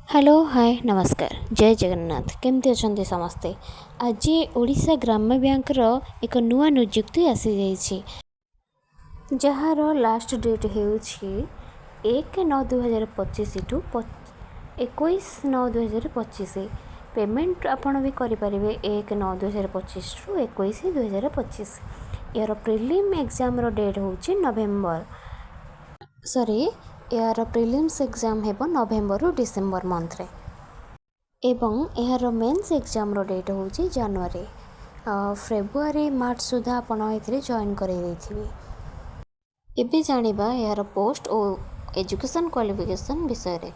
Hello, ହାଏ, ନମସ୍କାର, ଜୟ ଜଗନ୍ନାଥ। କେମିତି ଅଛନ୍ତି ସମସ୍ତେ? ଆଜି ଓଡ଼ିଶା ଗ୍ରାମ୍ୟ ବ୍ୟାଙ୍କର ଏକ ନୂଆ ନିଯୁକ୍ତି ଆସିଯାଇଛି, ଯାହାର ଲାଷ୍ଟ ଡେଟ୍ ହେଉଛି 1/9/2025 ଟୁ 21/9/2025। ପେମେଣ୍ଟ ଆପଣ ବି କରିପାରିବେ 1/9/2025ରୁ 21/2025। ଏହାର ପ୍ରିଲିମ୍ ଏକ୍ଜାମ୍ର ଡେଟ୍ ହେଉଛି ନଭେମ୍ବର, ସରି, ଏହାର ପ୍ରିଲିମ୍ସ ଏକ୍ଜାମ୍ ହେବ ନଭେମ୍ବରରୁ ଡିସେମ୍ବର ମନ୍ଥରେ ଏବଂ ଏହାର ମେନ୍ସ ଏକ୍ଜାମ୍ର ଡେଟ୍ ହେଉଛି ଜାନୁଆରୀ, ଫେବୃଆରୀ, ମାର୍ଚ୍ଚ ସୁଦ୍ଧା ଆପଣ ଏଥିରେ ଜଏନ୍ କରାଇ ଦେଇଥିବେ। ଏବେ ଜାଣିବା ଏହାର ପୋଷ୍ଟ ଓ ଏଜୁକେସନ୍ କ୍ୱାଲିଫିକେସନ୍ ବିଷୟରେ।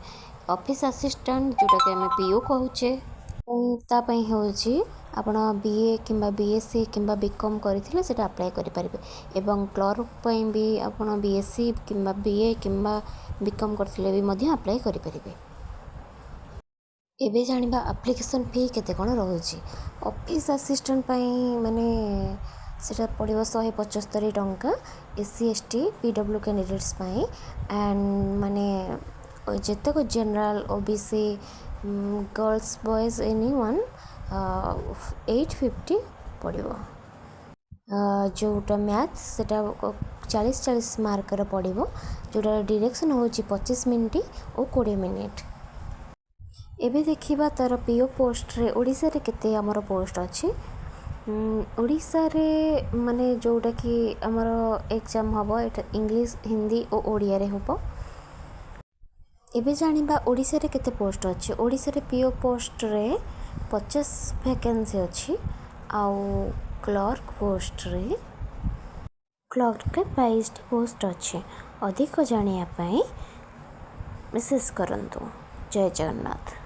ଅଫିସ୍ ଆସିଷ୍ଟାଣ୍ଟ, ଯେଉଁଟାକି ଆମେ ପିଓ କହୁଛେ, ତା ପାଇଁ ହେଉଛି ଆପଣ ବିଏ କିମ୍ବା ବିଏସ୍ସି କିମ୍ବା ବିକମ୍ କରିଥିଲେ ସେଇଟା ଆପ୍ଲାଏ କରିପାରିବେ ଏବଂ କ୍ଲର୍କ ପାଇଁ ବି ଆପଣ ବିଏସ୍ସି କିମ୍ବା ବିଏ କିମ୍ବା ବିକମ୍ କରିଥିଲେ ବି ମଧ୍ୟ ଆପ୍ଲାଏ କରିପାରିବେ। ଏବେ ଜାଣିବା ଆପ୍ଲିକେସନ୍ ଫି କେତେ କ'ଣ ରହୁଛି। ଅଫିସ୍ ଆସିଷ୍ଟାଣ୍ଟ ପାଇଁ ମାନେ ସେଇଟା ପଡ଼ିବ 175 ଟଙ୍କା ଏସ୍ସି, ଏସ୍ଟି, ପିଡବ୍ଲ୍ୟୁ କ୍ୟାଣ୍ଡିଡେଟ୍ସ ପାଇଁ। ଆଣ୍ଡ ମାନେ ଯେତେକ general, OBC, girls, boys, any one 850 ପଡ଼ିବ। ଯେଉଁଟା ମ୍ୟାଥ୍, ସେଇଟା 40 40 ମାର୍କର ପଡ଼ିବ, ଯେଉଁଟା ଡ୍ୟୁରେସନ୍ ହେଉଛି 25 ମିନିଟ୍ ଓ 20 ମିନିଟ୍। ଏବେ ଦେଖିବା ତା'ର ପିଓ ପୋଷ୍ଟରେ ଓଡ଼ିଶାରେ କେତେ ଆମର ପୋଷ୍ଟ ଅଛି। ଓଡ଼ିଶାରେ ମାନେ ଯେଉଁଟାକି ଆମର ଏକ୍ଜାମ୍ ହେବ, ଏଇଟା ଇଂଲିଶ, ହିନ୍ଦୀ ଓ ଓଡ଼ିଆରେ ହେବ। ଏବେ ଜାଣିବା ଓଡ଼ିଶାରେ କେତେ ପୋଷ୍ଟ ଅଛି। ଓଡ଼ିଶାରେ ପିଓ ପୋଷ୍ଟରେ 50 ଭ୍ୟାକେନ୍ସି ଅଛି ଆଉ କ୍ଲର୍କ ପୋଷ୍ଟରେ କ୍ଲର୍କରେ 22ଟି ପୋଷ୍ଟ ଅଛି। ଅଧିକ ଜାଣିବା ପାଇଁ ମେସେଜ୍ କରନ୍ତୁ। ଜୟ ଜଗନ୍ନାଥ।